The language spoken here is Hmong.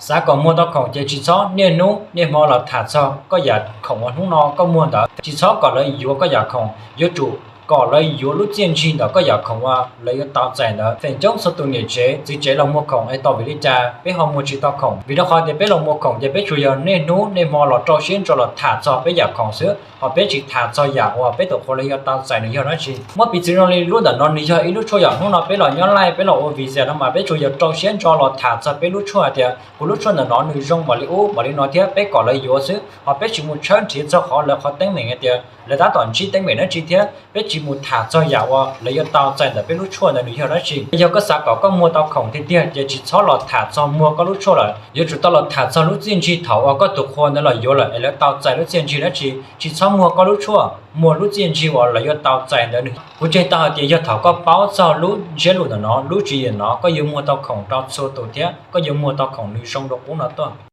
Xav kom muag tau khoom ces tsis txhob niaj hnub niaj hmo los tham txog koj yam khoom uas hnub no koj muag ntawd, tsis txhob kom lawv yuav koj yam khoom, yuav tsum kom lawv yuav lub txiaj ntsig ntawm koj yam khoom uas lawv yuav tau txais ntawd. Feem coob txhua tus niam tsev txiv tsev los muag khoom es tau vim li cas peb ho muag tsis tau khoom? Vim rau qhov tias peb los muag khoom ces peb tsuas yog niaj hnub niaj hmo los rau siab ntso los tham txog peb yam khoom xwb, ho peb tsis tham txog yam uas peb tus qhua lawv yuav tau txais nws yog dab tsi. Muab piv txwv zoo li lub ntawm no nws yog ib lub tshuaj yam hnub no peb los nyob laij peb los ua video no mas peb tsuas yog rau siab ntso los tham txog peb lub tshuaj hais tias kuv lub tshuaj ntawm no nws zoo mam li ub mam li no thiab peb kom lawv yuav xwb, ho peb tsis mus tshawb nrhiav txog qhov lawv qhov teeb meem hais tias lawv tab tom ntsib teeb meem dab tsi thiab peb tsis mus tham txog yam uas lawv yuav tau txais ntawm peb lub tshuaj ntawd nws yog dab tsi. Yog koj xav kom koj muag tau khoom tiag tiag ces tsis txhob los tham txog muag koj lub tshuaj lawm, yuav tsum tau los tham txog lub txiaj ntsig thaum uas koj tus qhua ntawd los yuav lawm es lawv tau txais lub txiaj ntsig dab tsi. Tsis txhob muag koj lub tshuaj, muag lub txiaj ntsig uas lawv yuav tau txais ntawd nws. Kuv ntseeg tau hais tias yog thaum koj paub txog lub ntsiab lus ntawm no, lub tswv yim no, koj yuav muag tau khoom rau txhua tus thiab koj yuav muag tau khoom nws zoo dua qub no tuaj.